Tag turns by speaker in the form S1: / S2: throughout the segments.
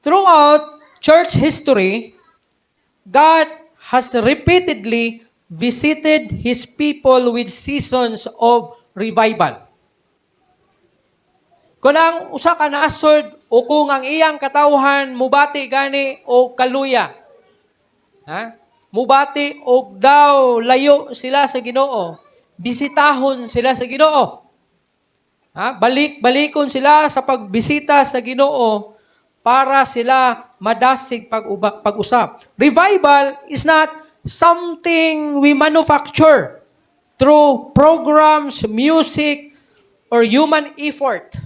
S1: Throughout church history, God has repeatedly visited His people with seasons of revival. Kung ang usa ka nasod o kung ang iyang katawhan mubati gani o kaluya, ha? Mubati og daw layo sila sa Ginoo, bisitahon sila sa Ginoo. Ha? Balik balikon sila sa pagbisita sa Ginoo para sila madasig pag-usab. Revival is not something we manufacture through programs, music, or human effort.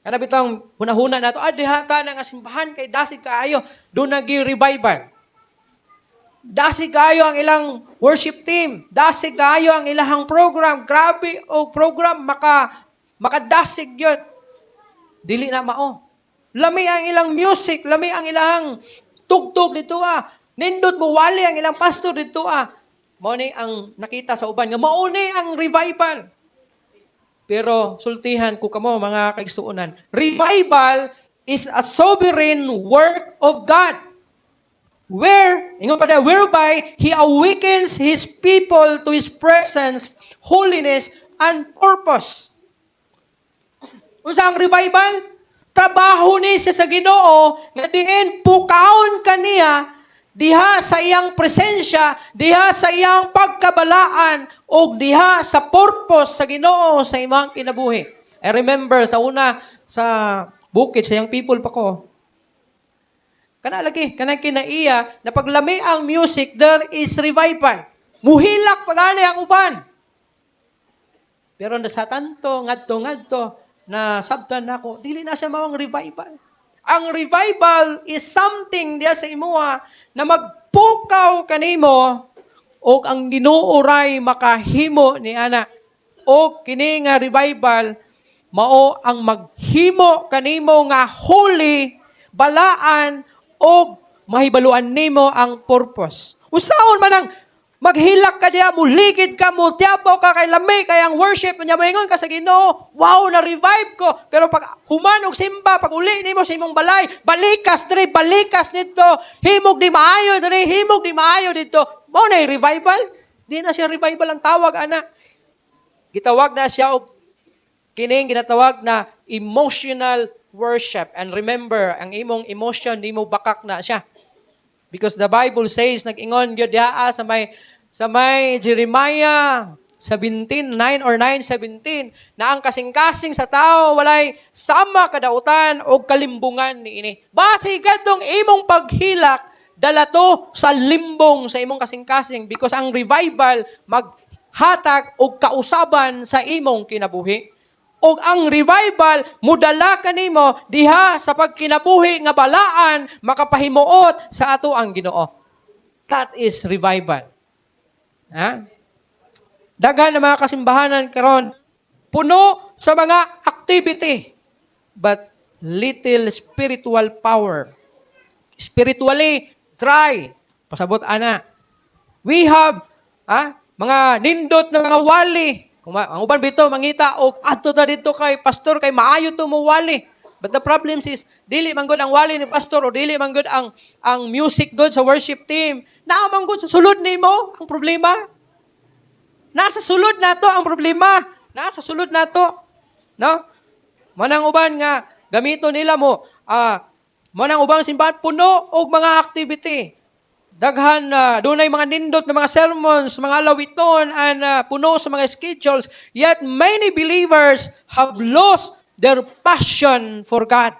S1: Kana bitang hunahuna nato, ah, diha ta na nga simbahan kay dasig kaayo, duna gyuy revival. Dasig kaayo ang ilang worship team, dasig kaayo ang ilahang program, grabe o program makadasig yun. Dili na mao. Lami ang ilang music, lami ang ilang tugtog dito ah. Nindot mo wali ang ilang pastor dito ah. Mao ni ang nakita sa uban nga mao ni ang revival. Pero sultihan ko kamo, mga kaigsuonan, revival is a sovereign work of God. Where, ingon pa na, whereby He awakens His people to His presence, holiness, and purpose. Unsa ang revival? Trabaho ni siya sa Ginoo nga diin pukawon kaniya diha sa iyang presensya, diha sa iyang pagkabalaan, o diha sa purpose sa Ginoo sa imong kinabuhi. I remember sa una sa bukid sa young people pa ko. Kana lagi, kanang kinaiya na paglami ang music, there is revival. Muhilak pa gani ang uban. Pero sa tanto, ngadto ngadto, na sabtan nako, dili na siya mao ang revival. Ang revival is something diya sa imuha na magpukaw kanimo og ang Ginoo ray makahimo ni ana. O kini nga revival mao ang maghimo kanimo nga holy, balaan og mahibaluan nimo ang purpose. Usaon man ang maghilak ka diya, muligid ka, mutiyabaw ka kay lami, kay ang worship, nya moingon ka sa Ginoo, "Wow, na-revive ko." Pero pag human og simba, pag uli nimo sa imong balay, balikas diri, balikas dito, himog di maayo diri, himog di maayo dito. Mao na yung revival? Di na siya revival ang tawag, ana. Gitawag na siya og kining ginatawag na emotional worship. And remember, ang imong emotion, di mo bakak na siya. Because the Bible says, nag-ingon gyud diha sa may Jeremiah 17, 9 or 9:17, na ang kasing-kasing sa tao walay sama kadautan o kalimbungan niini. Basi kadtong imong paghilak, dala to sa limbong sa imong kasing-kasing because ang revival maghatag og kausaban sa imong kinabuhi. Og ang revival mudala kanimo diha sa pagkinabuhi nga balaan, makapahimuot sa ato ang Ginoo. That is revival. Ha? Daghan na mga kasimbahanan karon puno sa mga activity but little spiritual power. Spiritually dry. Pasabot ana. We have mga nindot na mga wali. Kung ang uban bitaw mangita og adto ta dito kay pastor kay maayo to mo wali. But the problem is dili man gud ang wali ni pastor o dili man gud ang music good sa worship team. Naa man gud sa sulod nimo ang problema. Nasa sulod nato ang problema. Nasa sulod nato. No? Manang uban nga gamito nila mo manang ubang simbahan puno og mga activity. Daghan na dunay mga nindot na mga sermons, mga lawiton and puno sa mga schedules. Yet many believers have lost their passion for God.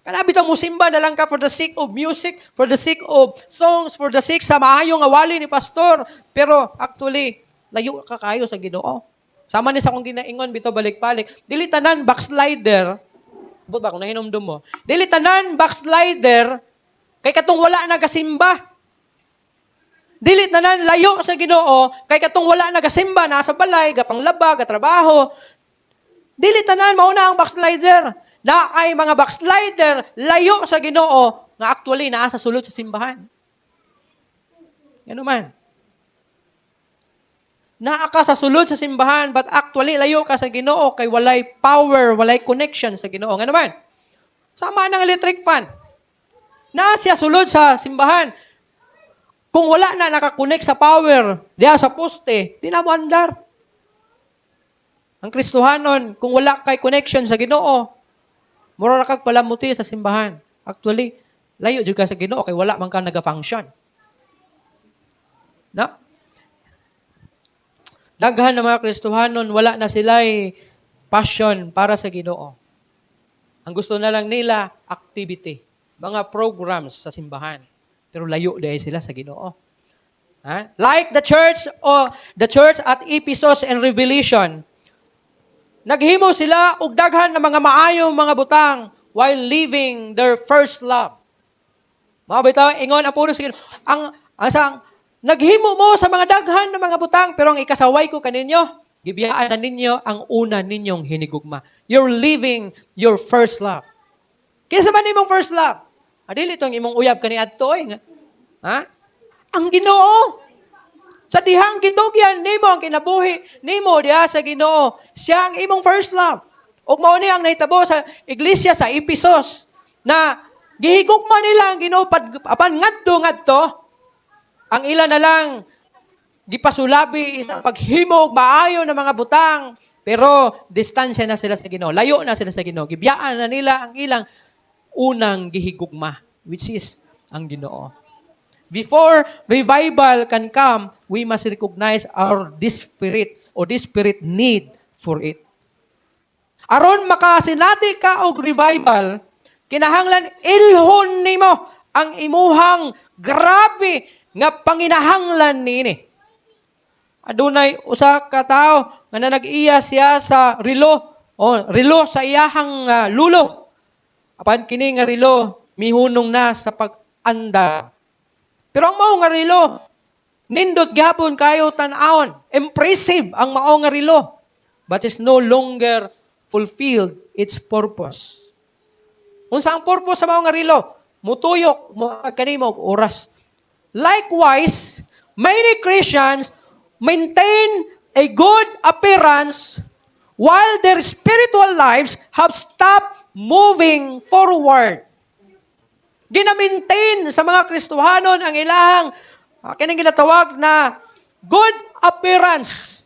S1: Kana bitaw musimba na lang ka for the sake of music, for the sake of songs, for the sake sa maayo nga wali ni pastor. Pero actually, layo ka kayo sa Ginoo. Sama ni sa akong ginaingon bitaw balik-balik. Dili tanan backslider. But ba kung nahinumdum mo? Dili tanan backslider kay katong wala nagasimba. Dili tanan layo sa Ginoo kay katong wala nagasimba, nasa balay, gapanglaba, gatrabaho. Dili tanan mao na ang backslider. Na ay mga backslider layo sa Ginoo nga actually naa sa sulod sa simbahan. Ngano man? Naa ka sa sulod sa simbahan but actually layo ka sa Ginoo kay walay power, walay connection sa Ginoo. Ngano man? Sama ng electric fan. Naa siya sulod sa simbahan. Kung wala na naka-connect sa power, diha sa poste, di na mo andar. Ang Kristohanon, kung wala kay connection sa Ginoo, mura ra kag palamuti sa simbahan. Actually, layo jud ka sa Ginoo kay wala man ka naga-function. No? Daghan ng mga Kristohanon, wala na sila'y passion para sa Ginoo. Ang gusto na lang nila, activity, mga programs sa simbahan. Pero layo diay sila sa Ginoo. Ha? Like the church o the church at Ephesus and Revelation, naghimo sila og daghan ng mga maayong mga butang while leaving their first love. Mga bitaw, ingon ang puno sa Ginoo. Ang sang, naghimo mo sa mga daghan ng mga butang, pero ang ikasaway ko kaninyo, gibiyaan na ninyo ang una ninyong hinigugma. You're leaving your first love. Kinsa man imong first love? Adili tong imong uyab kaniadto oy. Ha? Ang Ginoo. Sa dihang gitugyan nimo ang kinabuhi nimo diha sa Ginoo, siya ang imong first love. Ug mao ni ang nahitabo sa iglesia sa Ephesus na gihigugma nila ang Ginoo apan ngadto ngadto ang ila na lang gipasulabi sa paghimog maayo na mga butang, pero distansya na sila sa Ginoo, layo na sila sa Ginoo, gibiyaan na nila ang ilang unang gihigugma, which is ang Ginoo. Before revival can come, we must recognize our desperate o desperate need for it. Aron makasinati ka og revival, kinahanglan ilhon nimo ang imuhang grabe nga panginahanglan niini. Adunay usa ka tawo nga nanag-iya siya sa relo o relo sa iyahang lulo. Apan kini nga relo mihunong na sa pag-andar. Pero ang mao nga relo, nindot gyapon kayo tan-awon. Impressive ang mao nga relo. But is no longer fulfilled its purpose. Unsa ang purpose sa mao nga relo? Mutuyok mo kanimo og oras. Likewise, many Christians maintain a good appearance while their spiritual lives have stopped moving forward. Gina-maintain sa mga Kristohanon ang ilahang kining ginatawag na good appearance.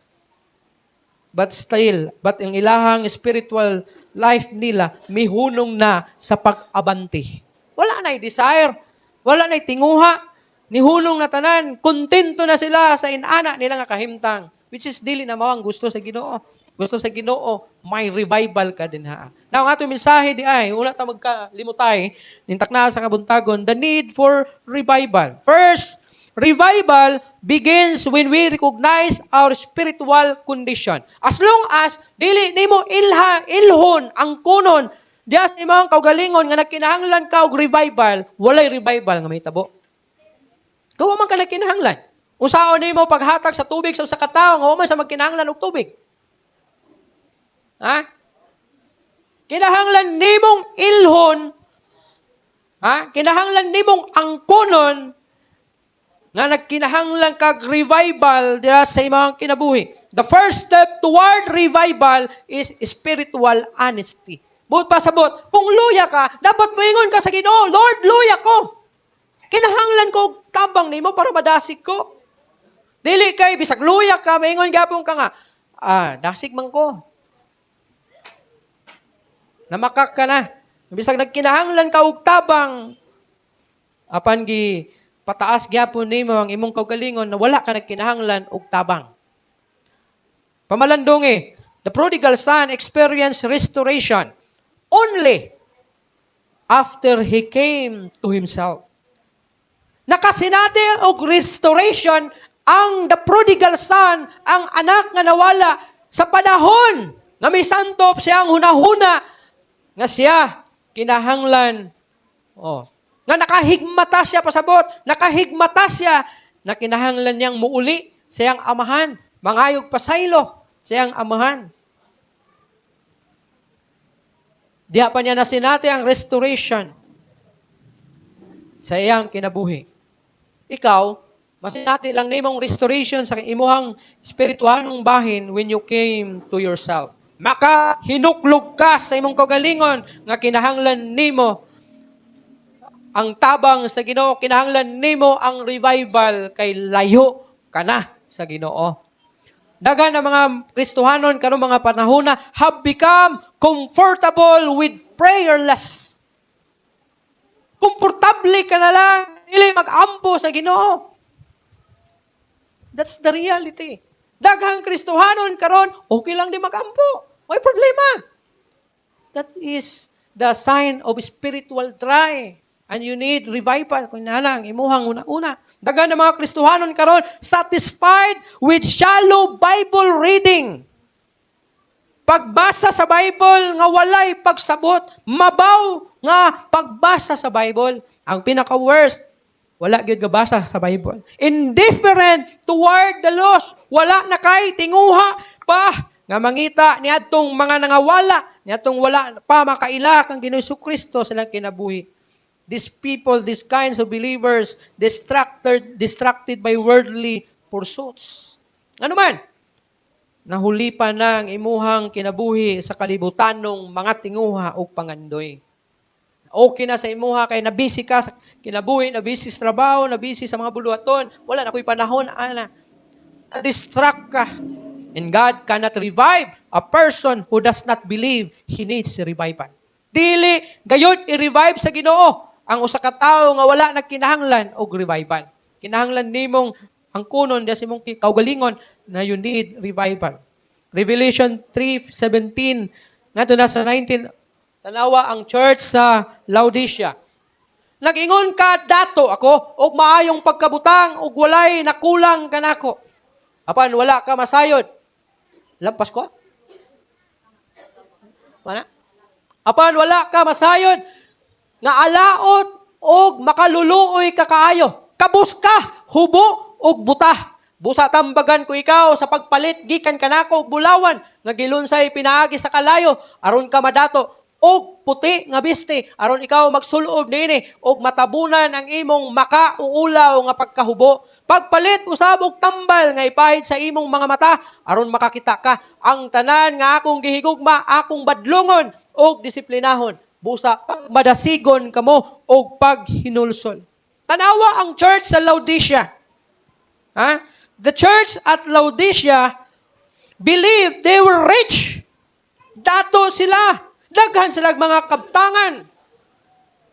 S1: But still, but ang ilahang spiritual life nila mihunong na sa pag-abante. Wala na desire, wala na tinguha, nihunong na tanan, kontento na sila sa inana nila nga kahimtang, which is dili na mao ang gusto sa Ginoo. Gusto sa Ginoo, may revival ka din ha. Now, ang atong mensahe di ay, wala ta magkalimutay, nintak na sa kabuntagon, the need for revival. First, revival begins when we recognize our spiritual condition. As long as dili nimo ilha, ilhon ang kunon diya sa imong kaugalingon nga nagkinahanglan ka og revival, walay revival nga mahitabo. Kung man ka nagkinahanglan. Unsaon nimo paghatag sa tubig sa usa ka tawo nga wa man sa magkinahanglan og tubig? Ha? Kinahanglan nimong ilhon, ha? Kinahanglan nimong angkonon nga nagkinahanglan kag revival dira sa imong kinabuhi. The first step toward revival is spiritual honesty. Buot pasabot, kung luya ka, dapat moingon ka sa Ginoo, "Lord, luya ko. Kinahanglan ko og tabang nimo para madasig ko." Dili kay bisag luya ka, maingon gyapon ka nga, "Ah, dasig man ko." Namakak ka na. Bisag nagkinahanglan ka og tabang, apan gi pataas gyapon nimo ang imong kaugalingon na wala ka nagkinahanglan og tabang. Pamalandungi, the prodigal son experienced restoration only after he came to himself. Nakasinati og restoration ang the prodigal son, ang anak nga nawala, sa panahon nga misantop siya ang hunahuna nga siya kinahanglan oh nga nakahigmata siya, pasabot, nakahigmata siya na kinahanglan niyang muuli sa iyang amahan, mangayog pasaylo sa iyang amahan. Diha pa niya nasinati ang restoration sa iyang kinabuhi. Ikaw, masinati lang nimong restoration sa imuhang spiritualong bahin when you came to yourself. Makahinuklog ka sa imong kaugalingon nga kinahanglan nimo ang tabang sa Ginoo, kinahanglan nimo ang revival kay layo ka na sa Ginoo. Daghan na mga Kristohanon karong mga panahona have become comfortable with prayerless. Komportable ka na lang, dili mag-ampo sa Ginoo. That's the reality. Daghang Kristohanon karon, okay lang di mag-ampo. May problema. That is the sign of spiritual dry. And you need revival. Kung ang imuhang una-una. Daghan na mga Kristohanon karon satisfied with shallow Bible reading. Pagbasa sa Bible nga walay pagsabot, mabaw nga pagbasa sa Bible. Ang pinaka-worst, wala gyud gabasa sa Bible. Indifferent toward the lost, wala na kay tinguha pa nga mangita niadtong mga nangawala, niadtong wala pa makaila kang Ginoong Kristo sa ilang kinabuhi. These people, these kinds of believers, distracted by worldly pursuits. Ano man? Nahulipan na ang imuhang kinabuhi sa kalibutanong mga tinguha o pangandoy. Okay na sa imuha kay nabisi ka sa kinabuhi, nabisi sa trabaho, nabisi sa mga buluhaton, wala na ko'y panahon, ana. Na-distract ka. And God cannot revive a person who does not believe he needs revival. Dili gayud i-revive sa Ginoo ang usa ka tawo nga wala nagkinahanglan og revival. Kinahanglan nimong ang kunon diya sa imong kaugalingon na you need revival. Revelation 3:17 ngadto na sa 19, tanawa ang church sa Laodicea. Nag-ingon ka, "Dato ako, og maayong pagkabutang, og walay nakulang kanako." Apan wala ka masayod. Lampas ko? Wala? Apan wala ka masayod nga alaot og makaluluoy ka kaayo. Kabus ka, hubo og buta. Busa tambagan ko ikaw sa pagpalit gikan kanako og bulawan nga gilunsay pinaagi sa kalayo aron ka madato, og puti nga bisti aron ikaw magsulob niini og matabunan ang imong makauulaw nga pagkahubo. Pagpalit usab og tambal nga ipahid sa imong mga mata aron makakita ka. Ang tanan nga akong gihigugma akong badlongon og disiplinahon. Busa madasigon kamo og paghinulsol. Tanawa ang church sa Laodicea. Ha? The church at Laodicea believed they were rich. Dato sila. Daghan sila mga kabtangan.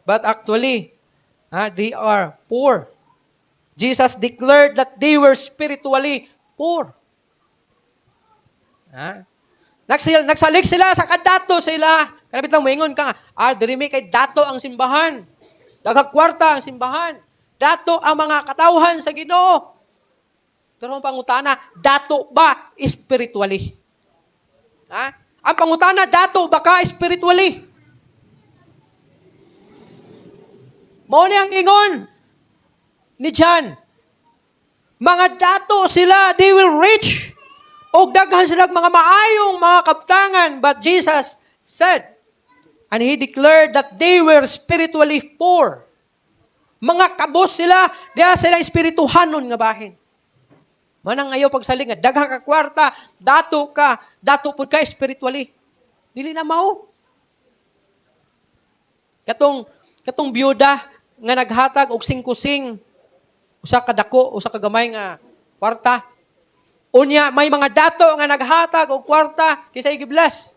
S1: But actually, ha, they are poor. Jesus declared that they were spiritually poor. Ha? Nagsalig sila sa kadato sila. Kana bitang moingon ka nga, "Ah, diri mi kay dato ang simbahan. Daghang kwarta ang simbahan. Dato ang mga katawhan sa Ginoo." Pero ang pangutana, dato ba spiritually? Ha? Ang pangutana, dato ba ka spiritually? Mao ni ang ingon ni John. Mga dato sila, they will reach. Og daghan sila mga maayong mga kabtangan. But Jesus said, and He declared that they were spiritually poor. Mga kabos sila, diha sila espirituhanon nga bahin. Manang ayaw pagsalig nga daghan ka kwarta, dato ka, dato pud ka spiritually. Dili na mao. Katong byuda nga naghatag og singkusing, usa ka dako, usa ka gamay nga kwarta. Unya may mga dato nga naghatag og kwarta kinsay gibless?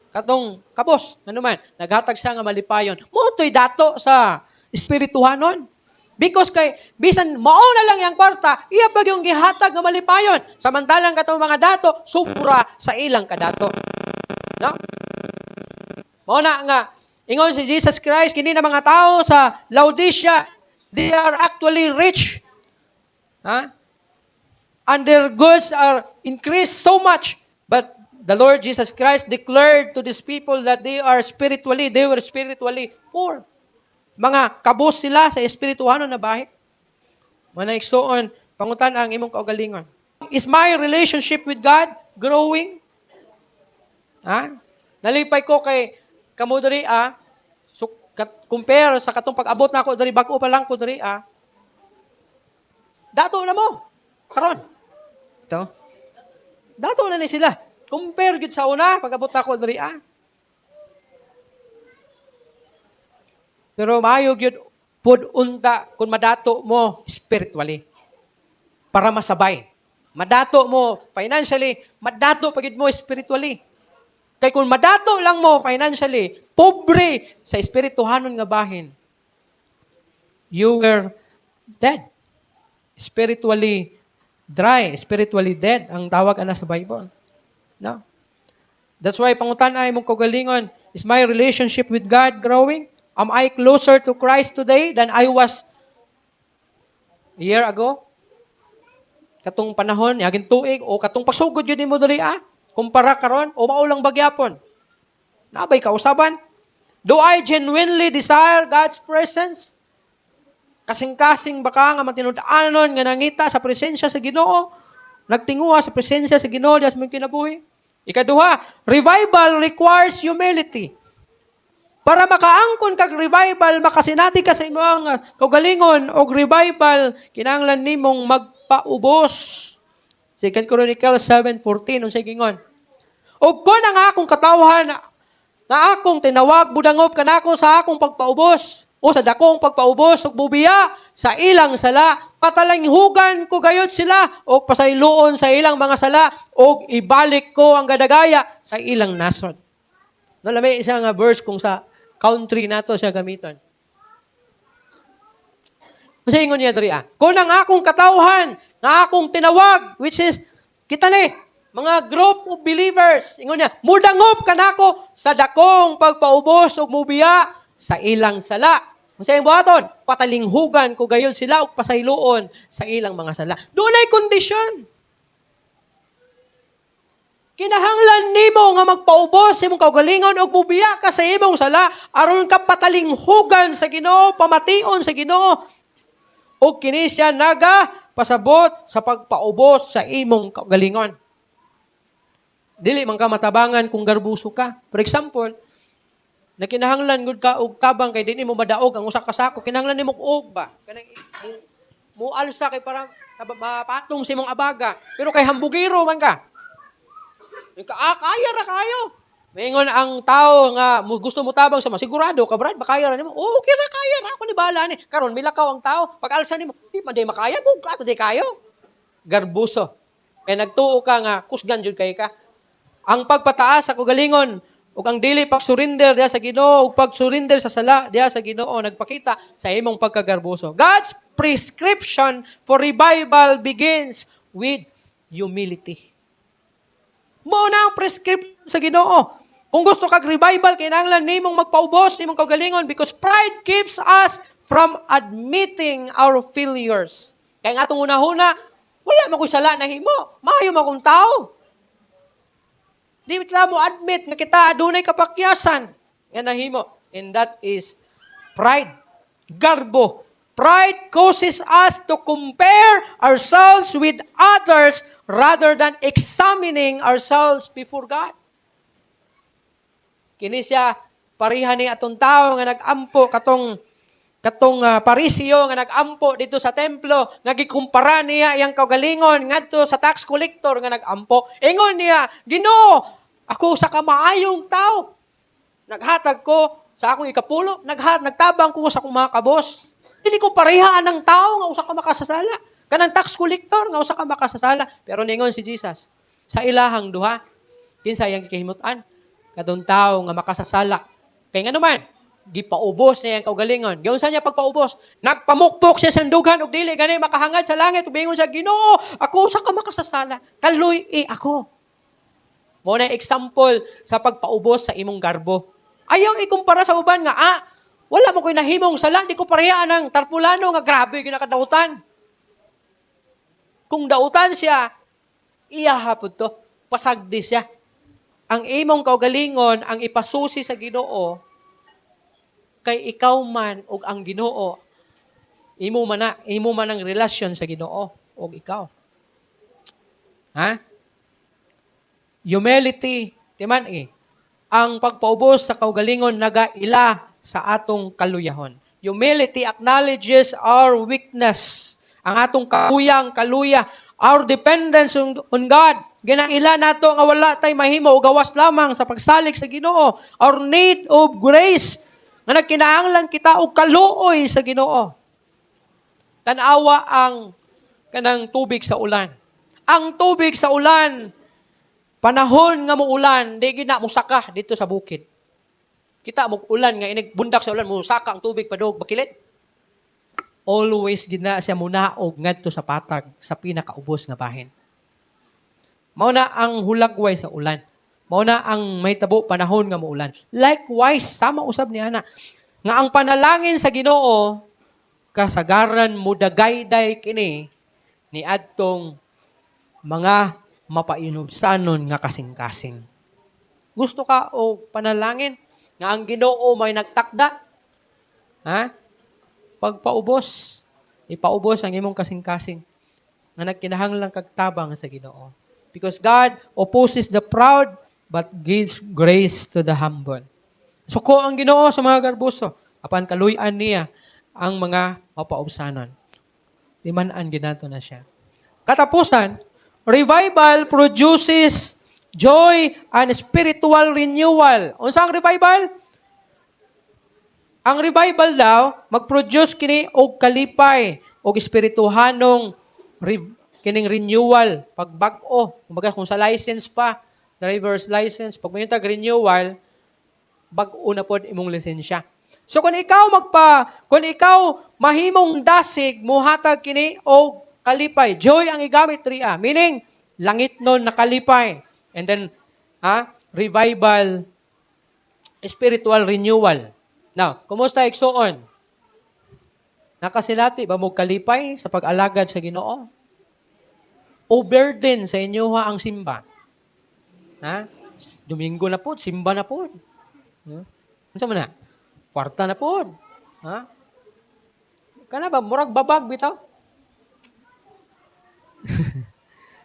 S1: Katong kabos, ano man, naghatag siya nga malipayon. Mao to'y dato sa espirituhanon. Because kay bisan mao na lang yang kwarta, iya ba yung gihatag nga malipayon? Samantalang katong mga dato sobra sa ilang kadato. No? Mao na nga ingon si Jesus Christ kini na mga tao sa Laodicea, they are actually rich. Ha? And their goods are increased so much. But the Lord Jesus Christ declared to these people that they were spiritually poor. Mga kabos sila sa espirituhanon na bahin. Mga igsoon, pangutan ang imong kaugalingon. Is my relationship with God growing? Ha? Nalipay ko kay kamo diri ah. So, compare sa katong pag-abot na ako diri, bag-o pa lang ko diri ah. Dato na mo. Karon. Ito. Dato na ni sila. Compare gyud sa una pag-abot ako diri ah. Pero maayo gyud pud unta kung madato mo spiritually para masabay. Madato mo financially, madato pa gyud mo spiritually. Kay kung madato lang mo financially, pobre sa espirituhanon nga bahin, you were dead. Spiritually dry, spiritually dead ang tawag ana sa Bible. No? That's why pangutan-a imong kaugalingon, is my relationship with God growing? Am I closer to Christ today than I was a year ago? Katong panahon, yaging tuig, o katong pasugod yun mo diri ah? Kumpara karon o mao lang ba gyapon? Naa bay kausaban? Do I genuinely desire God's presence? Kasing-kasing baka nga matinud-anon nga nangita sa presensya sa Ginoo, nagtinguha sa presensya sa Ginoo diha sa imong kinabuhi. Ikaduha, revival requires humility. Para makaangkon kag revival, makasinati ka sa imong kaugalingon og revival, kinahanglan nimong magpaubos. 2 Chronicles 7:14, unsay gingon? Og kon ang akong katawhan nga akong tinawag budangop kanako sa akong pagpaubos o sa dakong pagpaubos ug bubiya sa ilang sala, patalinghugan ko gayud sila og pasayloon sa ilang mga sala og ibalik ko ang kadagaya sa ilang nasod. No, lami isa nga verse kung sa country nato siya gamiton. Kasi ingon niya diri ah, kung ang akong katawhan nga akong tinawag, which is kita ni mga group of believers, ingon niya, mudangop kanako sa dakong pagpaubos ug mubiya sa ilang sala. Unsa iyang buhaton? Patalinghugan ko gayud sila ug pasayloon sa ilang mga sala. Dunay kondisyon. Kinahanglan nimo nga magpaubos sa imong kaugalingon ug mubiya ka sa imong sala aron ka patalinghugan sa Ginoo, pamation sa Ginoo. Ug kini siya naga pasabot sa pagpaubos sa imong kaugalingon. Dili man ka matabangan kung garbuso ka. For example, na kinahanglan gud ka og tabang kay dili mo madaog ang usa ka sako, kinahanglan nimo og ba? Kanang mo alsa kay para mapatong sa imong abaga. Pero kay hambugiro man ka. Ika, ah, kaya ra kayo. Maingon ang tao nga mo gusto mo tabang sa sigurado ka, Brad, makaya ra nimo. Oo, okay ra, kaya ra ako ni bahala ni. Karon milakaw ang tao, pag alsa nimo, di man day makaya, bug ato day kayo. Garbuso. Kay nagtuo ka nga kusgan jud kay ka. Ang pagpataas sa kaugalingon ug ang dili pag-surrender diha sa Ginoo ug pag-surrender sa sala diha sa Ginoo nagpakita sa imong pagkagarbuso. God's prescription for revival begins with humility. Mao na ang prescription sa Ginoo. Kung gusto kag revival, kinahanglan nimong magpaubos imong kaugalingon because pride keeps us from admitting our failures. Kaya nga atong hunahuna, wala man ko'y sala na himo. Maayo man kong tao. Di kita mo admit nga kita adunay kapakyasan nga nahimo. And that is pride. Garbo. Pride causes us to compare ourselves with others rather than examining ourselves before God. Kini siya pareha ni atong tao nga nag-ampo katong Pariseo nga nag-ampo dito sa templo, nga gikumpara niya iyang kaugalingon ngadto sa tax collector nga nag-ampo. Ingon niya, "Ginoo, ako usa ka maayong tao. Naghatag ko sa akong ikapulo, nagtabang ko sa akong mga kabos. Dili ko pareha ng tao nga usa ka makasasala. Kanang tax collector nga usa ka makasasala." Pero ningon si Jesus, sa ilahang duha, kinsa iyang gikahimut-an? Katong tao nga makasasala. Kay ngano man, gipaubos niya ang kaugalingon. Giunsa niya pagpaubos? Nagpamukpok siya sa dughan og dili gani makahangad sa langit. Ug ingon siya, "Ginoo, ako usa ka makasasala. Kaluy-i ako." Mao na example sa pagpaubos sa imong garbo. Ayaw ikumpara sa uban nga, ah, wala mo ko'y nahimong sala, di ko pareha ng tarpulano nga grabe ginakadautan. Kung dautan siya, iya hapod to. Pasagdi siya. Ang imong kaugalingon ang ipasusi sa Ginoo kay ikaw man ug ang Ginoo, imo man na, imo man ang relasyon sa Ginoo ug ikaw. Ha? Humility, timan eh. Ang pagpaubos sa kaugalingon nagaila sa atong kaluyahon. Humility acknowledges our weakness, ang atong kakuyang kaluya, our dependence on God. Ginaila nato nga wala tay mahimo o gawas lamang sa pagsalig sa Ginoo. Our need of grace. Nga nagkinahanglan kita og kaluoy sa Ginoo. Tanawa ang kanang tubig sa ulan. Ang tubig sa ulan, panahon nga muulan, di gina musaka dito sa bukid. Kita mo ulan nga inig bundak sa ulan, musaka ang tubig padog Bakilid. Always gina siya munaog ngadto sa patag sa pinakaubos nga bahin. Mao na ang hulagway sa ulan. Mao na ang may tabo panahon nga muulan. Likewise, sama usab ni ana nga ang panalangin sa Ginoo kasagaran mudagayday kini ni adtong mga mapainubsanon nga kasing-kasing. Gusto ka og panalangin nga ang Ginoo may nagtakda? Ha? Pagpaubos, ipaubos ang imong kasing-kasing nga nagkinahanglan kag tabang sa Ginoo. Because God opposes the proud but gives grace to the humble. Suko ang Ginoo sa mga garboso apan kaluy-an niya ang mga mapaubsanon. Timan-an ginato na siya. Katapusan, revival produces joy and spiritual renewal. Unsa ang revival? Ang revival daw, mag-produce kini og kalipay og espirituhanong kining renewal, pagbag-o. Kumbaga kung sa license pa, driver's license, pag may tag renewal, bag-o na pod imong lisensya. So kung ikaw mahimong dasig, muhatag kini og kalipay. Joy ang igamit riya, meaning langit nun nakalipay. And then revival, spiritual renewal. Now, kumusta, igsuon? Nakasilati ba mo kalipay sa pag-alagad sa Ginoo? O burden sa inyo ha ang simba? Ha? Domingo na po, simba na po. Unsa man na? Kwarta na po. Ha? Kana ba murag babag bitaw?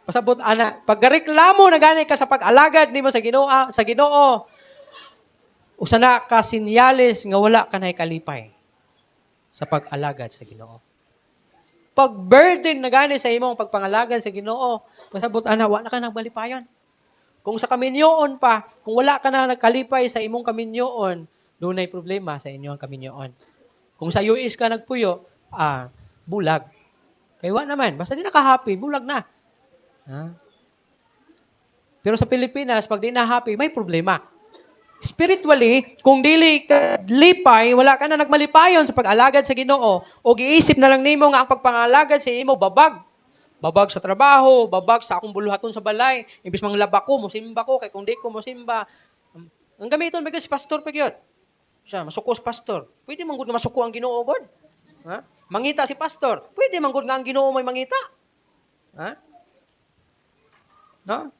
S1: Pasabot ana, pagreklamo na gani ka sa pag-alagad nimo sa Ginoo, usa na ka sinyales nga wala ka nay kalipay sa pag-alagad sa Ginoo. Pag burden na gani sa imong pagpangalagad sa Ginoo, pasabot ana, wa na ka nagmalipayon. Kung sa kaminyoon pa, kung wala ka na nagkalipay sa imong kaminyoon, dunay problema sa inyong kaminyoon. Kung sa US ka nagpuyo, bulag. Kay wa naman, basta di na ka happy, bulag na. Ha? Pero sa Pilipinas, pag di na happy, may problema. Spiritually, kung dili ka lipay, wala ka na nagmalipayon sa pag-alagad sa Ginoo, o giisip na lang nimo nga ang pagpangalagad sa imo babag. Babag sa trabaho, babag sa akong buluhaton sa balay, imbis manglaba ko, musimba ko, kay kung di ko musimba, ang gamiton ba si pastor pa gyud? Siya, masuko si pastor. Pwede man gud nga masuko ang Ginoo god. Ha? Mangita si pastor. Pwede man gud nga ang Ginoo may mangita. Ha? No?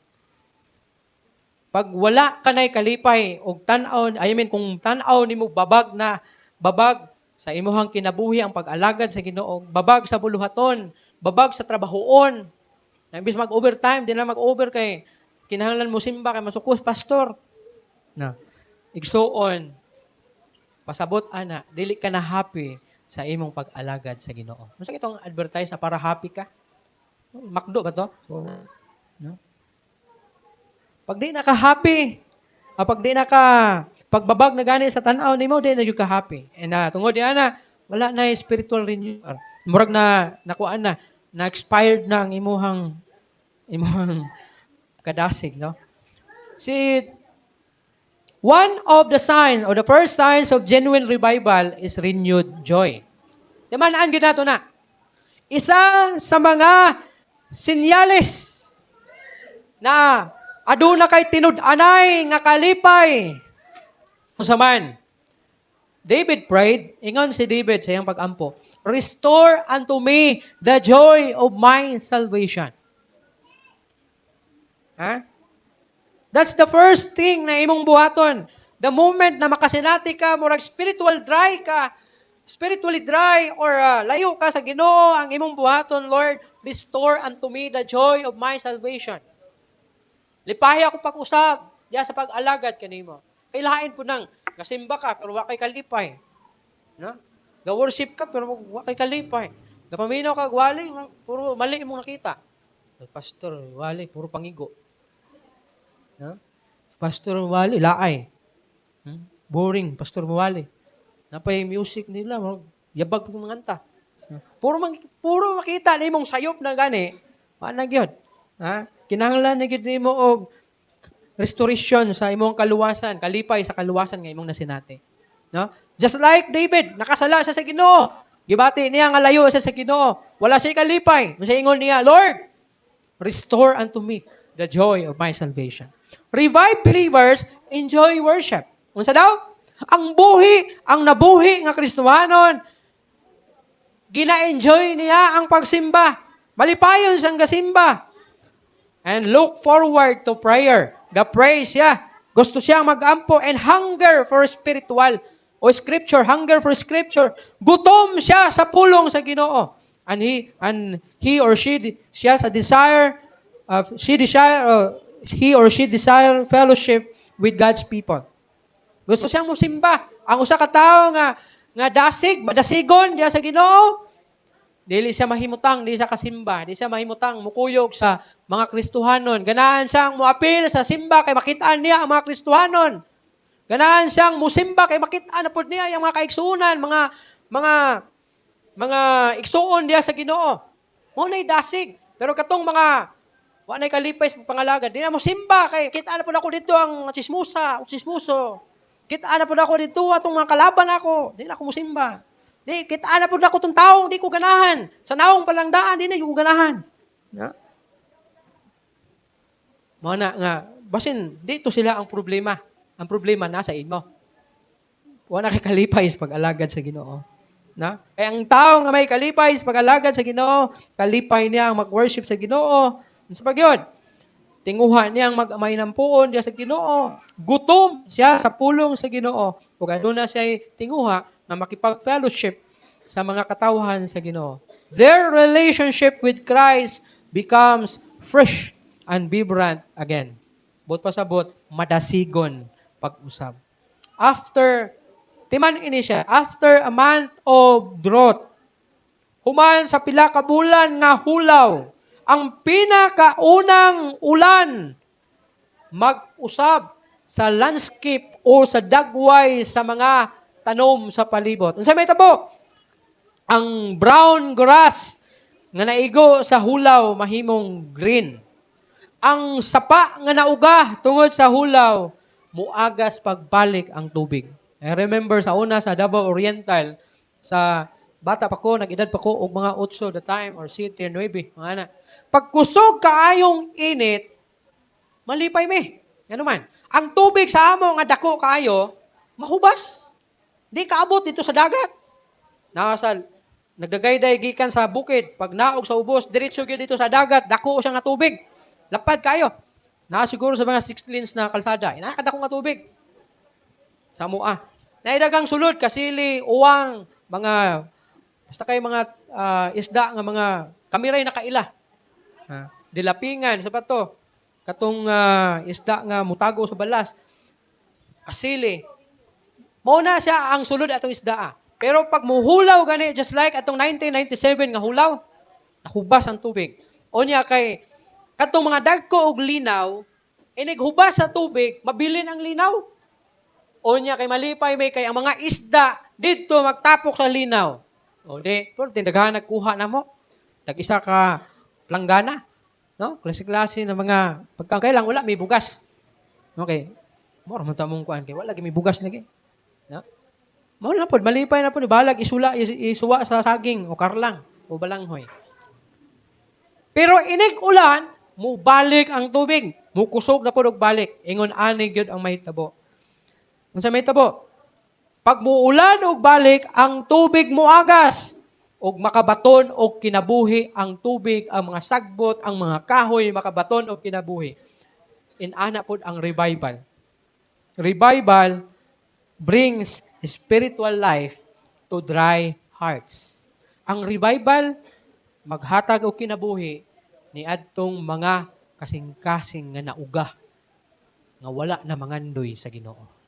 S1: Pag wala ka na'y kalipay og tan-aw, I mean kung tan-aw nimo babag na babag sa imuhang kinabuhi ang pag-alagad sa Ginoo, babag sa buluhaton, babag sa trabahoon. Na imbis mag-overtime, di na mag-over kay kinahanglan mo simba kay masukos pastor. Na. Igsuon, pasabot ana, dili ka na happy sa imong pag-alagad sa Ginoo. Unsa itong advertise na para happy ka? Makdo ba to? No? Pag di na ka happy, pag di na ka pagbabag na gani sa tan-aw nimo, di na jud ka happy. And tungod di ana, wala na spiritual renewal. Murag na nakuan na, na expired na ang imuhang kadasig, no? Si one of the signs or the first signs of genuine revival is renewed joy. Timan-an gyud nato na. Isa sa mga sinyales na aduna kay tinud-anay nga kalipay. Unsa man? David prayed, ingon si David sa iyang pag-ampo, "Restore unto me the joy of my salvation." Ha? That's the first thing na imong buhaton. The moment na makasinati ka, murag spiritual dry ka, spiritually dry or layo ka sa Ginoo, ang imong buhaton, "Lord, restore unto me the joy of my salvation. Lipahi ako pag-usab diya sa pag-alagad kanimo." Kay lain po nang gasimba ka pero wa kay kalipay. No? Ga-worship ka pero wa kay kalipay. Gapaminaw ka wali, puro mali imong nakita. Ay, pastor, wali, puro pangigo. No? Pastor Wally, laay. Boring, Pastor Wally. Napay music nila, yabag pag manganta. Puro makita nimong sayop na gani, wa na gyud. Ha? Kinahanglan na gyud nimo og restoration sa imong kaluwasan, kalipay sa kaluwasan nga imong nasinati. No? Just like David, nakasala siya sa Ginoo. Gibati niya nga layo siya sa Ginoo. Wala siya kalipay. Unsa ingon niya? "Lord, restore unto me the joy of my salvation." Revived believers enjoy worship. Unsa daw? Ang buhi, ang nabuhi nga Kristohanon, gina-enjoy niya ang pagsimba. Malipayon siyang gasimba. And look forward to prayer. Ga-pray siya. Gusto siyang mag-ampo and hunger for spiritual o scripture, hunger for scripture. Gutom siya sa pulong sa Ginoo. And he or she siya sa desire of she desire he or she desire fellowship with God's people. Gusto siyang musimba. Ang usa ka tawo nga dasig, madasigon diya sa Ginoo, dili siya mahimutang, di siya kasimba, di siya mahimutang mukuyog sa mga Kristohanon. Ganahan siyang muapil sa simba kay makitaan niya ang mga Kristohanon. Ganahan siyang musimba kay makitaan na pod niya ang mga kaigsuonan, mga igsuon diya sa Ginoo. Mao na'y dasig. Pero katong mga wa na'y kalipay sa pangalagad, di na mo simba kay kita na pod ako dito ang chismosa, o chismoso. Kita na pod ako dito atong mga kalaban ako, di na ako musimba. Di, kita na pod ako tong tao, di ko ganahan. Sa naong palang daan, di na ko ganahan. Na? Mao na nga, basin, dito sila ang problema. Ang problema nasa imo. Wa na kay kalipay sa pag-alagad sa Ginoo. Na? Kaya ang tao nga may kalipay sa pag-alagad sa Ginoo, kalipay niya ang mag-worship sa Ginoo. Sa pagyod, tinguha niyang mag-amay ng puon diya sa Ginoo. Gutom siya sa pulong sa Ginoo. Ug aduna siya tinguha nga makipag-fellowship sa mga katawhan sa Ginoo. Their relationship with Christ becomes fresh and vibrant again. Buot pasabot, madasigon pag-usab. After, timan ini siya, after a month of drought, human sa pila ka bulan nga hulaw, ang pinakaunang ulan mag-usab sa landscape o sa dagway sa mga tanom sa palibot. Unsa may tabo? Ang brown grass nga naigo sa hulaw mahimong green. Ang sapa nga nauga tungod sa hulaw muagas pagbalik ang tubig. I remember sa una sa Davao Oriental, sa bata pa ko, nag-edad pa ko og mga 8 the time or 7, 9, mga ana. Pagkusog kaayong init, malipay mi. Ano man? Ang tubig sa amo nga dako kaayo, mahubas. Di kaabot dito sa dagat. Nasa nagdagayday gikan sa bukid, pag naog sa ubos, diretso gyud dito sa dagat, dako siya nga tubig. Lapad kayo. Na siguro sa mga 6 lanes na kalsada, inakadako nga tubig. Sa mua. Naidagang sulod, kasili, uwang, mga, basta kay mga isda nga mga kamiray nakaila. Ha? Dilapingan, sa to? Katong isda nga mutago sa balas. Kasili. Mao na siya ang sulod atong isda. Pero pag muhulaw gani, just like atong 1997 nga hulaw, nahubas ang tubig. O niya kay katong mga dagko og linaw, inig hubas sa tubig, mabilin ang linaw. O niya kay malipay may kay ang mga isda didto magtapok sa linaw. O di, pero tindagahan nagkuha na mo. Tag isa ka planggana. No? Klase-klase na mga pagkakailang wala may bugas. Okay. Mao ra man ta mong kuan kay wala may bugas lagi. No? Mao na pod malipay na pod balag isula isuwa sa saging o karlang o balanghoy. Pero inig ulan, mubalik ang tubig. Mukusog na pod og balik. Ingon ani gyud ang mahitabo. Unsa mahitabo? Pag muulan og balik, ang tubig muagas og makabaton og kinabuhi ang tubig, ang mga sagbot, ang mga kahoy makabaton og kinabuhi. Inana pod ang revival. Revival brings spiritual life to dry hearts. Ang revival maghatag og kinabuhi ni adtong mga kasing-kasing nga nauga nga wala na mangandoy sa Ginoo.